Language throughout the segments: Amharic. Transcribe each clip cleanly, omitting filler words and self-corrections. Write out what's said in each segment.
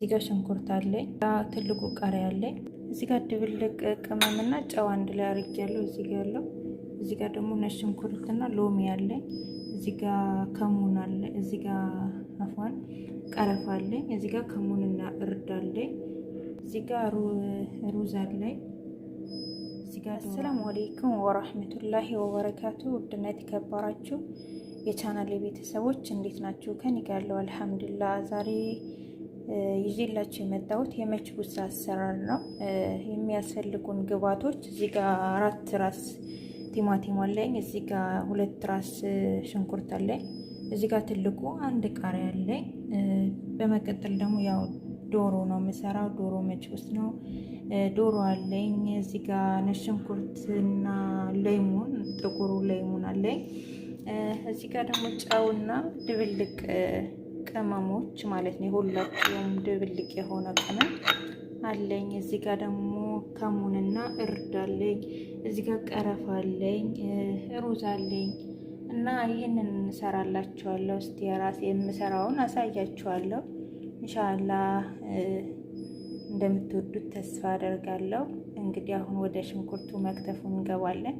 እዚህ ጋር ሽንኩርት አለኝ፣ ትልቁ ቃሪያ አለኝ። እዚህ ጋር ድብልቅ ቅመምና ጨው አንድ ላይ አድርጌያለሁ። እዚህ ጋር ያለው እዚህ ጋር ደግሞ ነጭ ሽንኩርትና ሎሚ አለኝ። እዚህ ጋር ከሙን አለ። እዚህ ጋር አፏን ቀረፋ አለኝ። እዚህ ጋር ከሙንና እርድ አለኝ። እዚህ ጋር ሩዝ አለኝ። እዚህ ጋር السلام عليكم ورحمة الله وبركاته። ውድና የተከበራችሁ የቻናል ቤተሰቦች እንዴት ናችሁ? ከኔ ጋር ያለው الحمد لله። ዛሬ ይዤላችሁ የመጣሁት የመችቡስ አሰራር ነው። የሚያስፈልጉን ግብአቶች እዚህ ጋር 4 ራስ ቲማቲም አለኝ። እዚህ ጋር 2 ራስ ሽንኩርት አለኝ። እዚህ ጋር ትልቁ አንድ ቃሪያ አለኝ። በመቀጠል ደግሞ ያው ዶሮ ነው የምሰራው። ዶሮ መችቡስ ነው። ዶሮ አለኝ። እዚህ ጋር ነጭ ሽንኩርትና ለይሙን፣ ጥቁሩ ለይሙን አለኝ። እዚህ ጋር ደግሞ ጨውና ድብልቅ ቅመሞች ማለት ነው። የሁላቸውም ድብልቅ የሆነ ቅመም አለኝ። እዚህ ጋር ደግሞ ከሙንና እርድ አለኝ። እዚህ ጋር ቀረፋ አለኝ፣ ሩዝ አለኝ እና ይህንን እንሰራላችኋለሁ። እስቲ የራሴ የምሰራውን አሳያችኋለሁ። ኢንሻአላህ እንደምትወዱት ተስፋ አደርጋለሁ። እንግዲህ አሁን ወደ ሽንኩርቱ መክተፉ እንገባለን።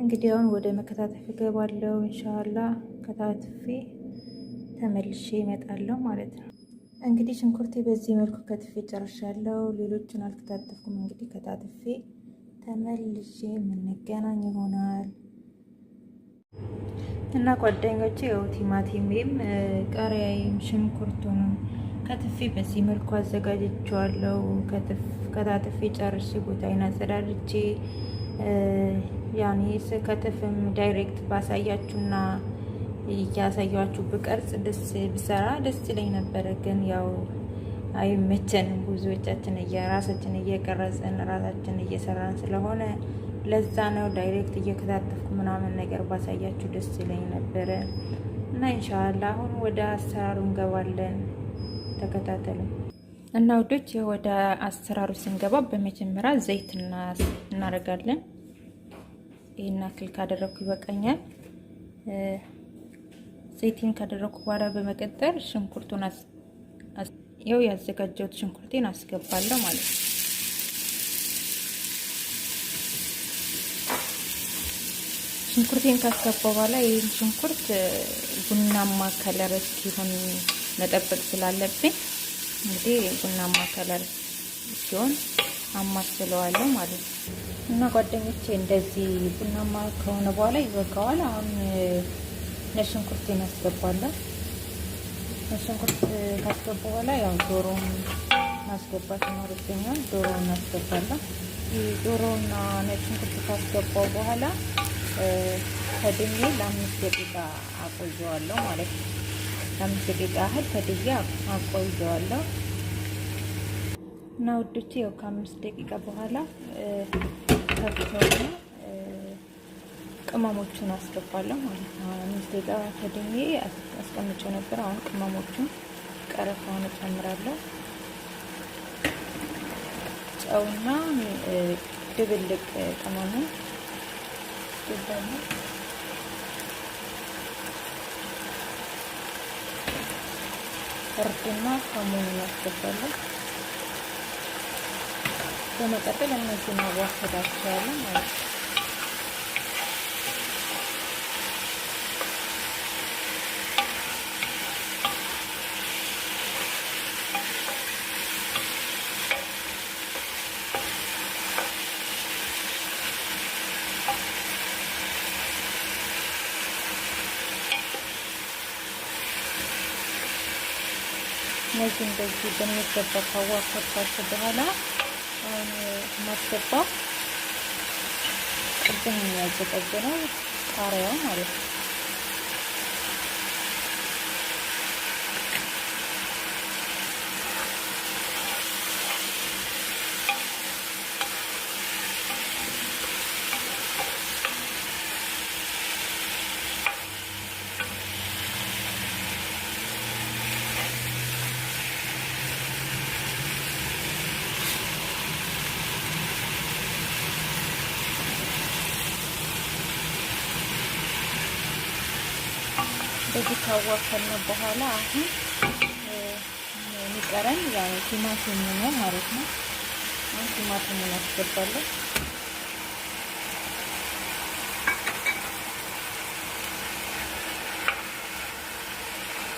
እንግዲህ አሁን ወደ መከታተፍ እገባለሁ። ኢንሻአላህ ከታትፌ ተመልሼ እመጣለሁ ማለት ነው። እንግዲህ ሽንኩርቴ በዚህ መልኩ ከትፌ ጨርሻለሁ። ሌሎችን አልከታተፍኩም። እንግዲህ ከታትፌ ተመልሼ የምንገናኝ ይሆናል እና ጓደኞቼ ያው ቲማቲሜም ቃሪያዬም ሽንኩርቱንም ከትፌ በዚህ መልኩ አዘጋጅቼዋለሁ። ከታትፌ ጨርሼ ቦታዬን አጸዳድቼ ያኔ ስከትፍም direct ባሳያችሁና እያሳያችሁ ብቀርጽ ደስ ብሰራ ደስ ይለኝ ነበረ። ግን ያው አይመቸንም። ብዙዎቻችን ራሳችን እየቀረጽን ራሳችን እየሰራን ስለሆነ ለዛ ነው direct እየከታተፍኩ ምናምን ነገር ባሳያችሁ ደስ ይለኝ ነበረ እና ኢንሻአላህ አሁን ወደ አሰራሩ እንገባለን። ተከታተሉ እና ውዶች፣ ወደ አሰራሩ ስንገባ በመጀመሪያ ዘይት እናደርጋለን። ይህን ያክል ካደረኩ ይበቃኛል። ዘይቴን ካደረኩ በኋላ በመቀጠል ሽንኩርቱን ያው ያዘጋጀሁት ሽንኩርቴን አስገባለሁ ማለት ነው። ሽንኩርቴን ካስገባሁ በኋላ ይህን ሽንኩርት ቡናማ color እስኪሆን መጠበቅ ስላለብኝ እንግዲህ ቡናማ color ሲሆን አማስለዋለሁ ማለት ነው። እና ጓደኞቼ እንደዚህ ቡናማ ከሆነ በኋላ ይበቃዋል። አሁን ነጭ ሽንኩርቴን አስገባለሁ። ነጭ ሽንኩርት ካስገባ በኋላ ያው ዶሮውን ማስገባት ይኖርብኛል። ዶሮውን አስገባለሁ። ዶሮውና ነጭ ሽንኩርት ካስገባው በኋላ ከድኜ ለ5 ደቂቃ አቆየዋለሁ ማለት ነው። ለ5 ደቂቃ ያህል ከድኜ አቆየዋለሁ እና ውዶቼ ያው ከ5 ደቂቃ በኋላ ከፍተውና ቅመሞቹን አስገባለሁ ማለት ነው። 5 ደቂቃ ከድኜ አስቀምጬው ነበር። አሁን ቅመሞቹን ቀረፋውን እጨምራለሁ። ጨውና ድብልቅ ቅመሙ አስገባለሁ። እርድና ከሙን አስገባለሁ። በመቀጠል እነዚህን አዋህዳቸዋለሁ ማለት ነው። እነዚህ እንደዚህ በሚገባ ካዋከብኳቸው በኋላ አሁን ማስገባው ቅድም ያዘጋጀነው ቃሪያው ማለት ነው። እንደዚህ ካዋከልነው በኋላ አሁን የሚቀረው የሚቀረን ያው ቲማቲም ነው ማለት ነው። አሁን ቲማቲሙን አስገባለሁ።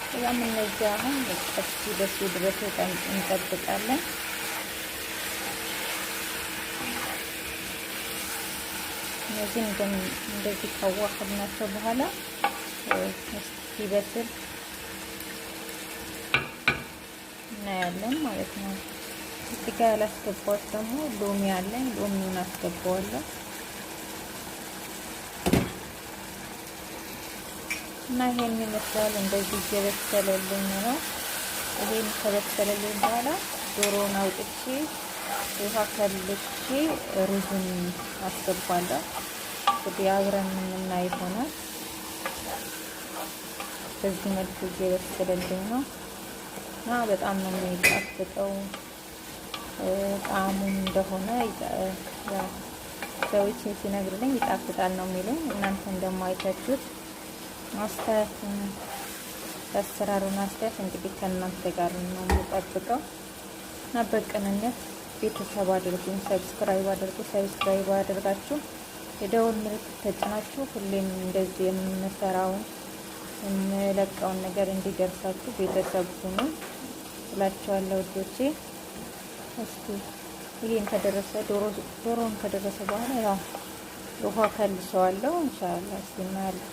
ከዛም እነዚህ አሁን ቀስ በሱ ድረስ እንጠብቃለን። እነዚህ እንደዚህ ካዋሃድናቸው በኋላ እስኪበስል እናያለን ማለት ነው። እዚህ ጋር ያላስገባሁት ደግሞ ሎሚ አለኝ። ሎሚውን አስገባዋለሁ እና ይሄን ይመስላል። እንደዚህ እየበሰለልኝ ነው። ይሄን ከበሰለልኝ በኋላ ዶሮውን አውጥቼ ውሃ ከልሼ ሩዙን አስገባለሁ። እንግዲህ አብረን የምናይ ይሆናል። በዚህ መልኩ እየበሰለልኝ ነው እና በጣም ነው የሚጣፍጠው። ጣዕሙም እንደሆነ ሰዎች ሲነግሩልኝ ይጣፍጣል ነው የሚሉኝ። እናንተ እንደማይታችሁት አስተያየቱን የአሰራሩን አስተያየት እንግዲህ ከእናንተ ጋር ነው የምጠብቀው እና በቅንነት ቤተሰብ አድርጉኝ፣ subscribe አድርጉ። Subscribe አድርጋችሁ የደወል ምልክት ተጭናችሁ ሁሌም እንደዚህ የምሰራውን የምለቀውን ነገር እንዲደርሳችሁ ቤተሰብ ሁኑ እላችኋለሁ ውዶቼ። እስኪ ይሄን ከደረሰ ዶሮን ከደረሰ በኋላ ያው ውሃ ከልሰዋለሁ። ኢንሻአላህ እስኪ እናያለን።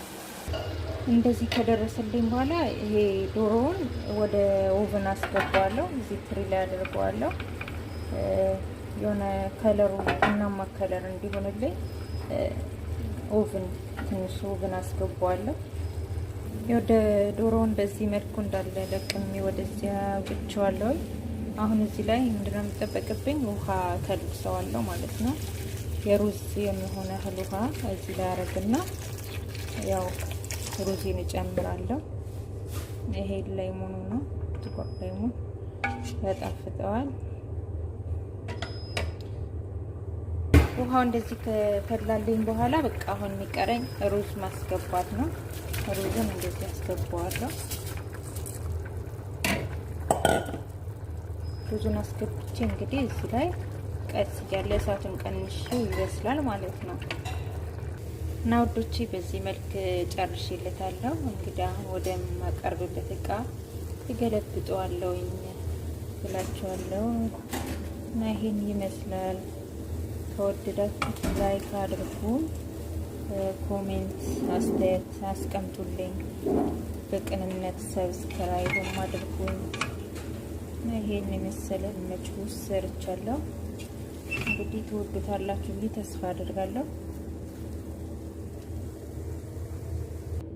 እንደዚህ ከደረሰልኝ በኋላ ይሄ ዶሮውን ወደ oven አስገባዋለሁ። እዚህ ትሪ ላይ አድርገዋለሁ። የሆነ color ኡ ቡናማ color እንዲሆንልኝ oven ትንሽ oven አስገባዋለሁ። ወደ ዶሮውን በዚህ መልኩ እንዳለ ለቅሜ ወደዚያ አውጥቼዋለሁ። አሁን እዚህ ላይ ምንድነው የሚጠበቅብኝ? ውሃ ከልሰዋለሁ ማለት ነው። የሩዝ የሚሆን ያህል ውሃ እዚህ ላይ አረግና ያው ሩዜን እጨምራለሁ። ይሄ ላይሙኑ ነው፣ ጥቁር ላይሙን ያጣፍጠዋል። ውሃው እንደዚህ ከፈላልኝ በኋላ በቃ አሁን የሚቀረኝ ሩዝ ማስገባት ነው። ሩዝን እንደዚህ አስገባዋለሁ። ሩዙን አስገብቼ እንግዲህ እዚህ ላይ ቀስ እያለ እሳቱን ቀንሼ ይበስላል ማለት ነው። እና ውዶቼ በዚህ መልክ ጨርሼለታለሁ። እንግዲህ አሁን ወደማቀርብበት እቃ እገለብጠዋለሁኝ እላችኋለሁ። እና ይሄን ይመስላል። ከወደዳችሁት like አድርጉ፣ comment አስተያየት አስቀምጡልኝ፣ በቅንነት subscribe ም አድርጉኝ። እና ይሄን የመሰለ መችቡስ ሰርቻለሁ። እንግዲህ ትወዱታላችሁ ብዬ ተስፋ አድርጋለሁ።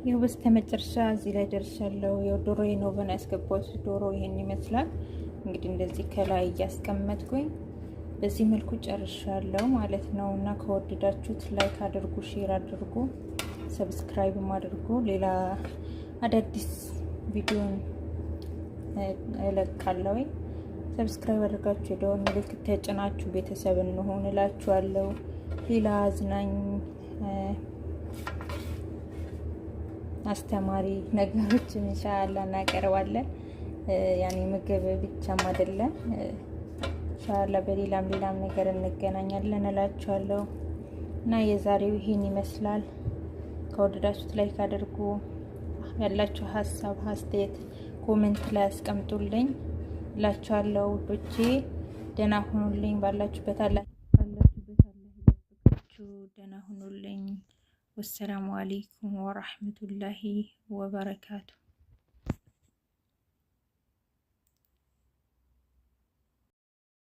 ይኸው በስተመጨረሻ እዚህ ላይ ደርሻለሁ። የዶሮዬን oven ያስገባሁት ዶሮ ይሄን ይመስላል። እንግዲህ እንደዚህ ከላይ እያስቀመጥኩኝ በዚህ መልኩ ጨርሻለሁ ማለት ነው። እና ከወደዳችሁት like አድርጉ፣ share አድርጉ፣ subscribe ም አድርጉ። ሌላ አዳዲስ ቪዲዮን እለቃለሁ። Subscribe አድርጋችሁ የደወል ምልክት ተጭናችሁ ቤተሰብ እንሆን እላችኋለሁ። ሌላ አዝናኝ አስተማሪ ነገሮችን ኢንሻአላህ እናቀርባለን። ያኔ ምግብ ብቻም አይደለም። ኢንሻአላህ በሌላም ሌላም ነገር እንገናኛለን እላችኋለሁ። እና የዛሬው ይህን ይመስላል። ከወደዳችሁት like አድርጉ። ያላችሁ ሀሳብ አስተያየት comment ላይ አስቀምጡልኝ እላችኋለሁ። ውዶቼ ደህና ሁኑልኝ። ባላችሁበት አላህ ይጠብቃችሁ። ደህና ሁኑልኝ። ወሰላሙ አለይኩም ወራህመቱላሂ ወበረካቱ።